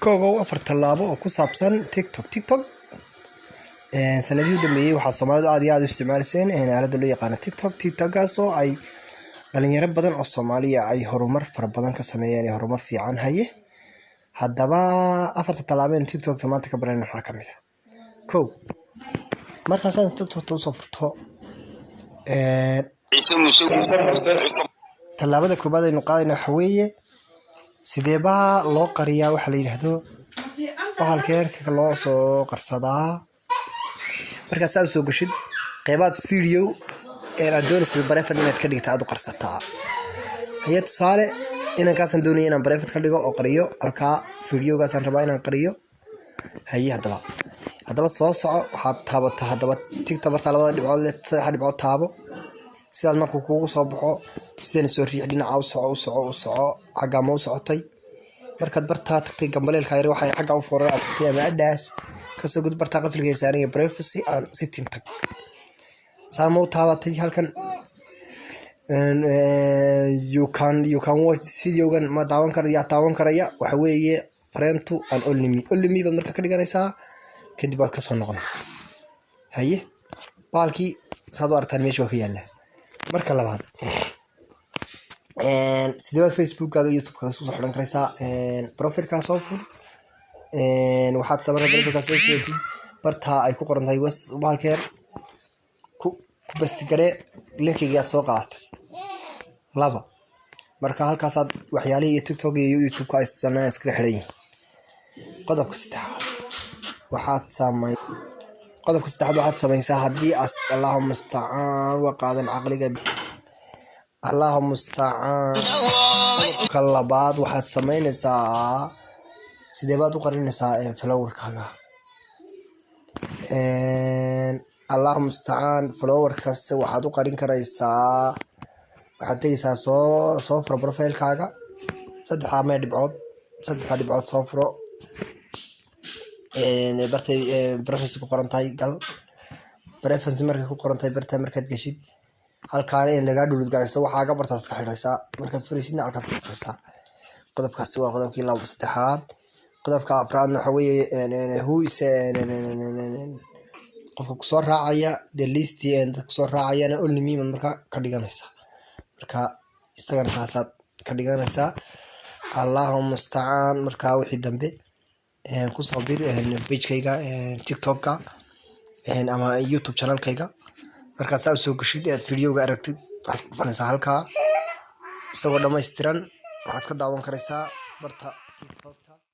Ka ogow afar tallaabo oo ku saabsan TikTok. TikTok sanadihii u dambeeyay waxaa Soomaalidu aad iyo aad u isticmaaliseen aaladda loo yaqaano TikTok. TikTok-kaas oo ay dhalinyaro badan oo Soomaaliya ay horumar fara badan ka sameeyeen ee horumar fiican haye. Haddaba, afarta tallaabo ee TikTok maanta ka baranayno waxaa ka mid ah: Kow, markaasaad TikTok usoo furto, tallaabada koobaad aynu qaadayna waxa weeye: sidee baa loo qariyaa waxa la yidhaahdo bahalka yarka loo soo qarsadaa? Markaa saa usoo gashid, qeybaad video ee aad doonaysid private inaad ka dhigto aad u qarsataa. Haye, tusaale, inankaasaan doonaya inaan private ka dhigo oo qariyo. Halkaa videogaasaan rabaa inaan qariyo. Haye, haddaba soo soco, waxaad taabataa haddaba tigta bartaa labada dhibcood leh, saddexa dhibcood taabo. Sidaas markuu kugu soo baxo, sidana soo riix, dhinaca u soco, u soco, u soco. Xaggaa ma u socotay? Markaad bartaa tagtay, gambaleelka yar waxay xagga u furan aad tagtay ama adhaas kasoo gud, bartaa qafilka saaran yahay privacy and setting tag. Saa ma u taabatay? Halkan you can watch videogan ma daawan kara, yaa daawan karaya? Waxa weeye friends and only me. Only me baad marka ka dhiganaysaa, kadib waad kasoo noqonaysaa. Haye, baalkii saad u aragtaan meesha waa ka yaallaa. Marka labaad, sidee baad Facebookkaaga, YouTube-kaaga isku soo xidhan karaysaa? Profilkaa soo fur. Waxaad marka profilkaa soo jeedid, bartaa ay ku qoran tahay was bahalka yar ku paste garee linkigaad soo qaadatay. Laba, marka halkaasaad waxyaalihii iyo TikTok iyo YouTube-ka ay sanaa iskaga xidhan yihiin. Qodobka saddexaad waxaad samaysaa haddii as, Allahu mustacaan, waa qaadan caqliga, Allahu mustacaan. Qodobka labaad waxaad samaynaysaa: sidee baad u qarinaysaa followerkaaga? Allahu mustacaan, followerkaas waxaad u qarin karaysaa, waxaad tegeysaa, soo furo profilekaaga, saddexdaa mee dhibcood, saddexdaa dhibcood soo furo, bartay preference ku qoran tahay gal. Preference markay ku qoran tahay bartaa markaad geshid, halkaana in lagaa dhulud garayso waxaaga bartaad ka xidhaysaa. Markaad furaysidna halkaas ka furaysaa. Qodobkaasi waa qodobkii laba saddexaad. Qodobka afraadna waxa weeye who is qofka kusoo raacaya, the list dadka kusoo raacayana only me baad marka ka dhiganaysaa. Marka isagana saasaad ka dhiganaysaa. Allahu mustacaan. Marka wixii dambe kusoo bir pagekayga TikTok-ka ama YouTube channelkayga. Markaad saa usoo geshid aad videoga aragtid, waxaad ku dhufanaysaa halkaa. Isagoo dhammaystiran waxaad ka daawan karaysaa barta TikTok-ta.